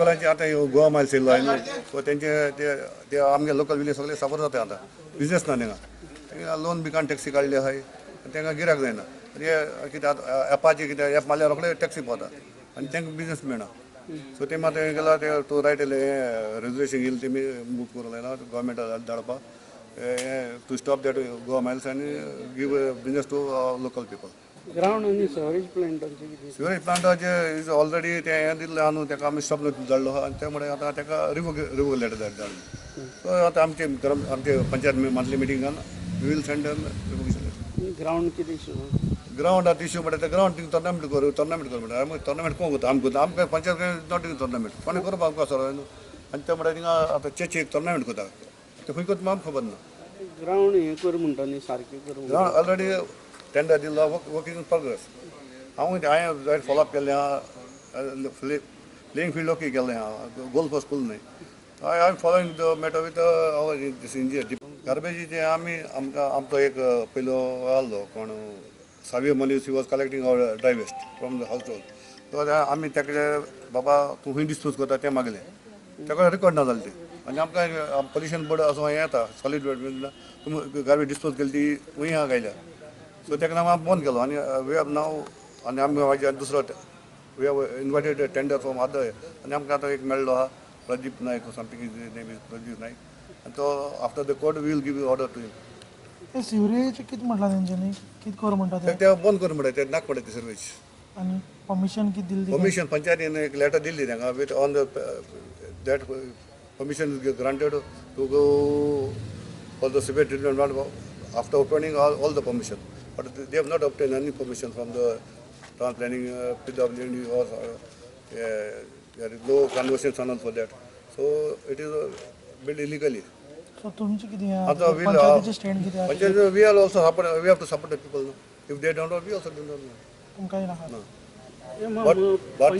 वाल्यांचे आतां गोवा मायल्स येयल्लो आहा न्हू, सो तेंचे ते आमगे लोकल विलेज सगळे सफर जाता. आतां बिजनेस ना तेंगा, लोन बी काडून टॅक्सी काडली आहाय, तेंका गिरायक जायना. हे कितें आतां एपाचेर कितें एप मारल्यार रोखडे टॅक्सी पावता आनी तेंका बिजनेस मेळना. सो तेमी आतां हें केलां, ते टू रायट हें रेजोल्युशन येयलें, तेमी मूव करूंक लायला गोवोरमेंटा धाडपाक to stop that Goa Miles आनी give business to local people. Ground आनी सिवरेज प्लांटाचें कितें? सिवरेज प्लांटाचे is already तें हें दिल्लें आहा न्हू, तेका आमी स्टॉप धाडलो आहा आनी ते म्हणटा आतां तेका रिवोक लेटर धाडलें. सो आतां आमचे आमचे पंचायत मंथली मिटिंगान we will send revocation letter. Ground कितें इशू? ग्रावंड आतां इशू म्हणटा ते ग्रावंड थिंग टोर्नामेंट करूं, टोर्नामेंट करूं म्हणटा. आमी टोर्नामेंट कोण करता? आमी करता. आमकां पंचायत not tournament कोणें करपाक आमकां सर न्हू. आनी ते म्हणटा थिंगा आतां चेची एक टोर्नामेंट करता, ते खंय करता आमकां खबर ना. ग्रावंड हें कर म्हणटा न्ही, सारकें कर. ग्रावंड ऑलरेडी टेंडर दिल्लो, वर्क इन प्रोग्रेस. हांव हांवें फॉलोअप केल्लें आहा, प्लेइंग फिल्ड ओके केल्लें आहा, गोल पोस्ट फूल न्हय. I am following the matter with our this engineer. गार्बेजीचे आमी आमकां आमचो एक पयलो आहलो कोण सावियो मनीस, he was collecting our dry waste from the household. So आमी तेकडे बाबा तूं खंय डिस्पोज करता तें मागलें, तेका रिकॉर्ड ना जालें तें. आनी आमकां पोल्युशन बोर्ड असो हें येता सॉलीड वेस्ट तुमी गार्बेज डिस्पोज केली ती खंय आहा गायल्या. सो तेका लागून आमी बंद केलो आनी we have नाव आनी आमी मागीर दुसरो we have invited tender from other आनी आमकां आतां एक मेळ्ळो आहा Pradeep Naik, something his name is Pradeep Naik, आनी तो after the court we will give order to him. ते सिवरेज कितें म्हटलां तेंच्यांनी, कितें कर म्हणटा ते? ते बंद कर म्हणटा, ते नाक पडटा ते सिवरेज. आनी परमिशन कितें दिली? परमिशन पंचायतीन एक लेटर दिल्ली तांकां with on the that permission is granted to go for the sewage treatment plant after opening all the permission, but they have not obtained any permission from the town planning, PWD or there is no conversation for that. So it is built illegally. So तुमचे कितें पंचायतीचे stand कितें? Panchayat we are also support, we have to support the people. If they don't, we also don't. तुमकांय नाका? But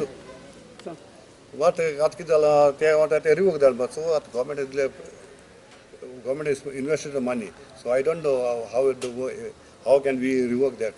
but आतां कितें जालां तें म्हणटा तें रिवोक धाडपा. सो आतां गव्हर्मेंट दिले, government is invested the money, so I don't know how can we revoke that.